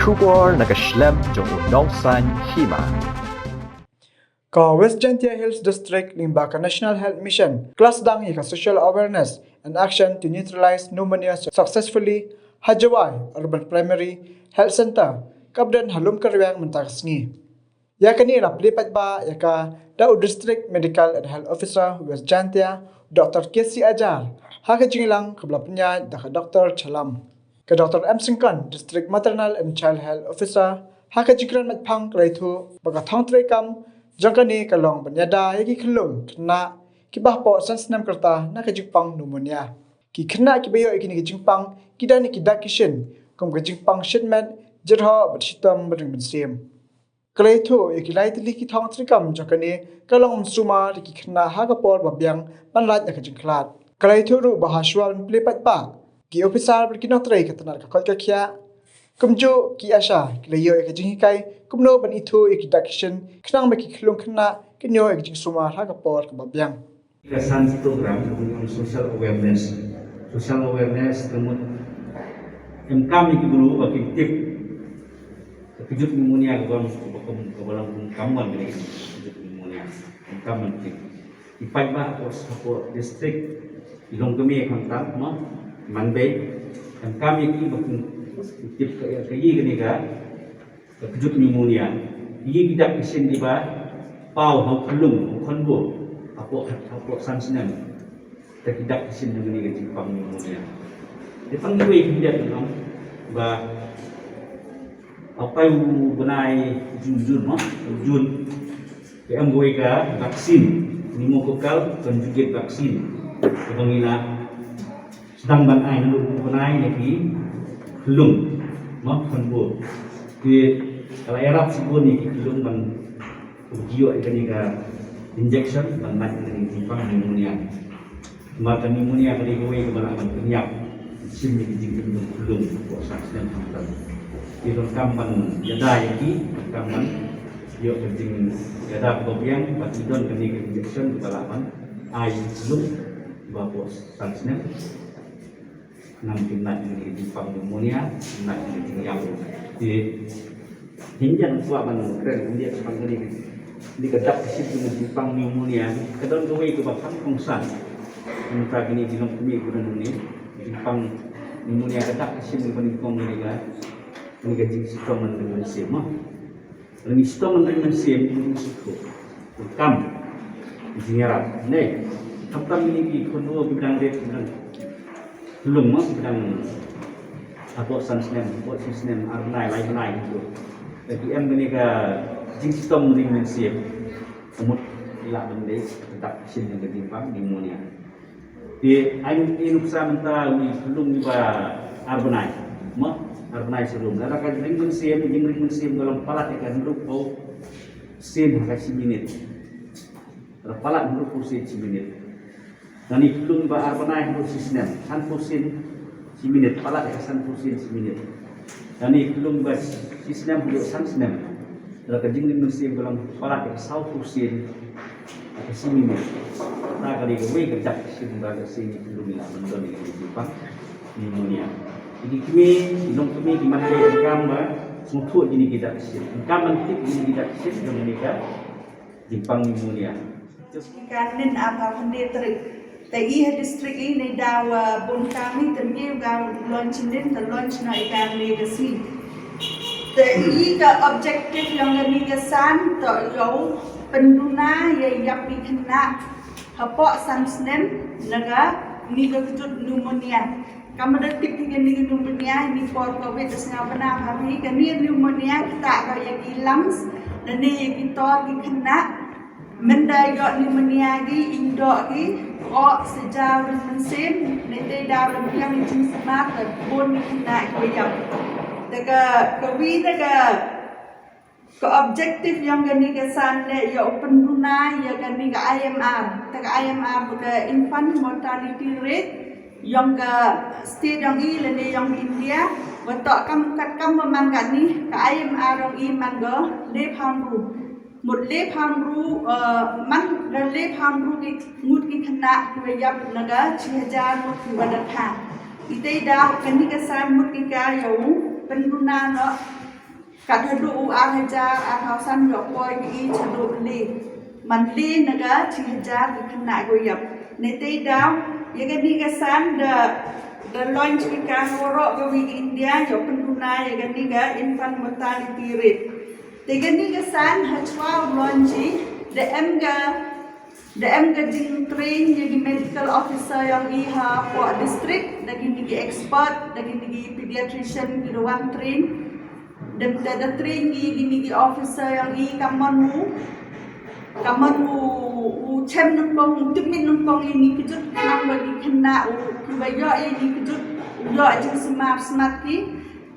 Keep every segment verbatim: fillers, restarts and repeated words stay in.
Khubor na ka shlem jong u nongsan hima. Ka West Jaintia Hills District lyngba ka National Health Mission ka la sdang ïa ka Social Awareness and Action to Neutralize Pneumonia Successfully ha Jowai Urban Primary Health Centre kaba don ha Lum Kyrweng mynta ka sngi. Ïa kane la plie paidbah ïa ka da u District Medical and Health Officer West Jaintia, Doctor K C Ajar, ha ka jingïalang kaba la pynïaid da ka Doctor Chalam. Ka Doctor M Syngkon, District Maternal and Child Health Officer, ha ka jingkren matphang ka la ïathuh ba ka thong treikam jong kane ka long ban ïada ïa ki khyllung khynnah kiba hapoh san snem ka rta na ka jingpang pneumonia. Ki khynnah kiba ïoh ïa kine ki jingpang ki don ïa ki dak ki shin kum ka jingpang shit met, jyrhoh bad shitom ring mynsiem. Ka la ïathuh ïa ki lai tylli ki thong treikam jong kane ka long ban sumar ïa ki khynnah ha ka por ba biang ban lait na ka jingkhlad. Ka la ïathuh ruh ba ha shuwa ban plie paidbah, ki ophisar bad ki nongtrei ka tnat ka koit ka khiah kumjuh ki ASHA ki la ïoh ïa ka jinghikai kumno ban ithuh ïa ki dak ki shin khnang ba ki khyllung khynnah kin ïoh ïa ka jingsumar ha ka por kaba biang. Ka san program ka bun social awareness. Social awareness ka mut em kam ïa ki briew ba kin tip ka kjut pneumonia ka bang ka bang ka bang kam wan ka kjut pneumonia. Em kam wan tip. Ki paidbah ko support district i long kami kan tam ma man bei em kam ïa ki ba kin tip ka ka ïa ka ni ka ka kjut pneumonia. Ïa ki dak ki shin kiba paw ha u khyllung, ha u khonbur hapoh hapoh san snem. Te ki dak ki shin jong kane ka jingpang pneumonia. Te tang kiwei ki dak ki long ba ha u pai u bnai Jun Jun mo, Jun. Te em kiwei ka vaccine, pneumococcal conjugate vaccine. Kaba ngi la sdang ban ai naduh u bnai ïa ki khyllung mo khonbur. Te ka la ïarap shibun ïa ki khyllung ban ïoh ïa kane ka injection ban lait ïa kane ka jingpang pneumonia. Namar ka pneumonia ka dei kawei kaba lah ban pynïap shim ïa ki jingim jong khyllung hapoh san snem khamtam. Te donkam ban ïada ïa ki, donkam ban ïoh ka jingïada kaba biang, ba ki don kane ka injection kaba lah ban ai ïa ki khyllung ba hapoh san snem. Nang kin lait ïa ka jingpang pneumonia, kin lait ïa ka jingïap. Te hynrei kwah ban kren hynrei shaphang kane ka dak ka shit ka jingpang pneumonia ka don kawei kaba kham kongsan. Mynta kine ki longkmie ki don hangne, jingpang pneumonia ka dak ka shit kaba nyngkong kane ka, kane ka jingshitom ring mynsiem mo. Lada ngi shitom ring mynsiem ngi sngewthuh. Kam jingïarap ne khamtam kine ki khun ki ba dang rit, ki ba dang khyllung mo, ki ba dang hapoh san snem, hapoh shi snem, ar bnai, lai bnai, ki em kane ka jingshitom ring mynsiem. Ka mut ki lah ban dei ka dak shin jong ka jingpang pneumonia. Te ai nuksa mynta u khyllung uba ar bnai mo, ar bnai shi snem. Lada ka ring mynsiem, ka jingring mynsiem ka long palat ïa ka hynriewphew sien ha ka shi minit. Lada palat hynriewphew sien shi minit. Lane khyllung uba ar bnai haduh shi snem, sanphew sien shi minit, palat ïa ka sanphew sien shi minit. Lane khyllung uba shi snem haduh san snem, lada ka jingring mynsiem ka long palat ïa ka sawphew sien ha ka shi minit. Kata ka dei kawei ka dak sien ba ka sien khyllung i lah ban don ïa ka jingpang pneumonia. Ïa ki kmie, ki longkmie ki man ki donkam ban sngewthuh ïa kine ki dak sien. Donkam ban tip ïa kine ki dak sien jong kane ka jingpang pneumonia. Ka nin ap ha pynde tarik. Te i ha district i ne daw, uh, bun kami te mih u ga launch nin te launch na i ka ne ka sngi. Te i ka objective jong kane ka san to ïoh pynduna ïa ïap ki khynnah hapoh san snem na kane ka kjut pneumonia. Kam da tip hi kane ka pneumonia, ni por covid da sngewbha bha hi kane ka pneumonia kita ka ïa ki lungs, lane ïa ki tor ki khynnah. Mynda ïoh pneumonia ki, i doh ki, oh, sha jaw ring mynsiem, ne te daw lam biang i jingsumar, ka bun ki khynnah ki ïap. Te ka, ka wi te ka, ka objective jong kane ka san ne ïoh pynduna ïa kane ka I M R. Te ka I M R ka infant mortality rate jong ka state jong i lane jong India. Wa toh kam kat kam man kane ka I M R jong i man ka laiphew hynriew. Mut laiphew hynriew, eh, man ka laiphew hynriew ki ngut ki khynnah ki ba ïap na ka shi hajar ngut ki ba da kha. Ite da kane ka san mut ki ka ïoh pynduna noh Kat haduh u ar hajar arphew san ïoh poi ki i haduh le. Man le na ka shi hajar ki khynnah ko ïap. Ne te daw, ïa kane ka san da, da launch ki ka waroh ka wi India, ïoh pynduna ïa kane ka infant mortality rate. Te kane ka san ha chwa u launch i, da em ka Da em ka jingtrain ïa ki medical officer ïong i ha poh district, da kine ki expert, da kine ki pediatrician ki da wan train. Da em te da train ki, kine ki officer ïong i, ka mon u, ka mon u, u chem nyngkong, u tip mit nyngkong ïa kine ki jut, khnang ba ki khynnah u, ki ba ïoh ïa kine ki jut, u ïoh jingsumar smat ki.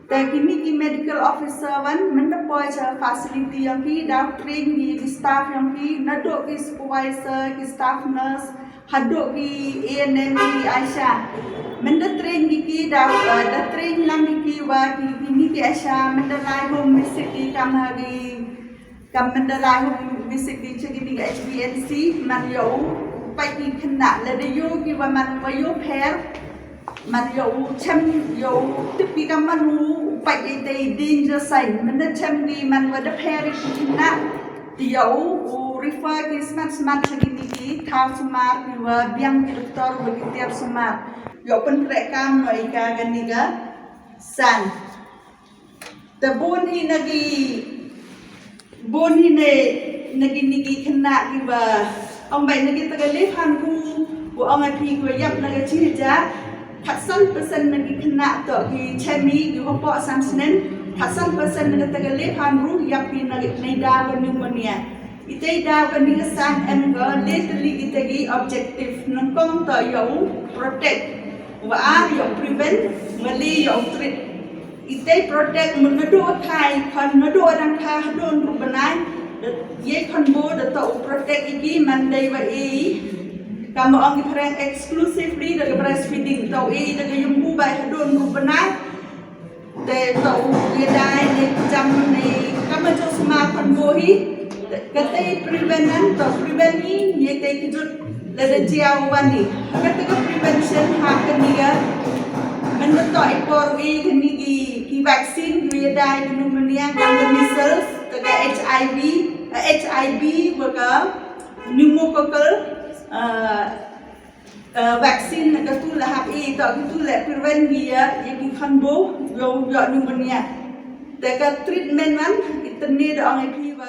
Te kine ki medical officer wan, mynta poi sha facility ïong ki, da train ki, ki staff ïong ki, naduh ki supervisor, ki staff nurse, haduh ki A N M, ki ASHA. Mynta train ki, ki da, da train lang ki, ki wa ki, kine ki ASHA, mynta lai home visit ki kam ha ki, kam mynta lai home visit ki cha kine ki H B N C, man ïoh u peit ki khynnah, lada ïoh ki wa man wa ïoh pher, man ïoh u chem, ïoh u tip ki kam man u, u peit ïa te danger sign. Mynta chem ki man wa da pher ki khynnah, te ïoh u, u refer ki smat smat cha kine ki thaw sumar, ki wa biang ki doktor wa ki tiar sumar. Ïoh pyntrei kam noh ïa ka kane ka san. Te bun hi na ki, bun hi na, na kine ki khynnah ki ba ong bai na kita ka liphan ku, u ong ai phi ki wa ïap na ka shi hajar, khatsan percent na ki khynnah to ki chem i ki hapoh san snem, khatsan percent na kita ka liphan ku ïap ki na, na i daw ka pneumonia. Ite i daw kane ka san em ka le tylli kita ki objective, nyngkong to ïoh u protect, wa ar ïoh u prevent, wa le ïoh u treat. Ite i protect, mynta naduh thai, khon naduh dang thai haduh hynriew bnai, da, ïa khon boo da to u protect ïa ki man dei wa e, kam ba ong ki phareng exclusively da ka breastfeeding, to e da ka ïumpu bai haduh hynriew bnai. Te to u ïadei ne jam ne kam ba jong sumar khon boo hi. Kata i prevent, to prevent hi, ïa te ki jut lada jia u wan hi. Kata ka prevention ha kane ka, mynta to i por i kane ki, ki vaccine ki ïadei pneumonia, ka measles, ka, ka H I V, eh, H I V wa ka pneumococcal, eh, eh, vaccine, katu la hap i, to katu la prevent ïa, ïa ki khon boo ïoh, ïoh pneumonia. Te ka treatment wan, i tynne da ong ai phi wa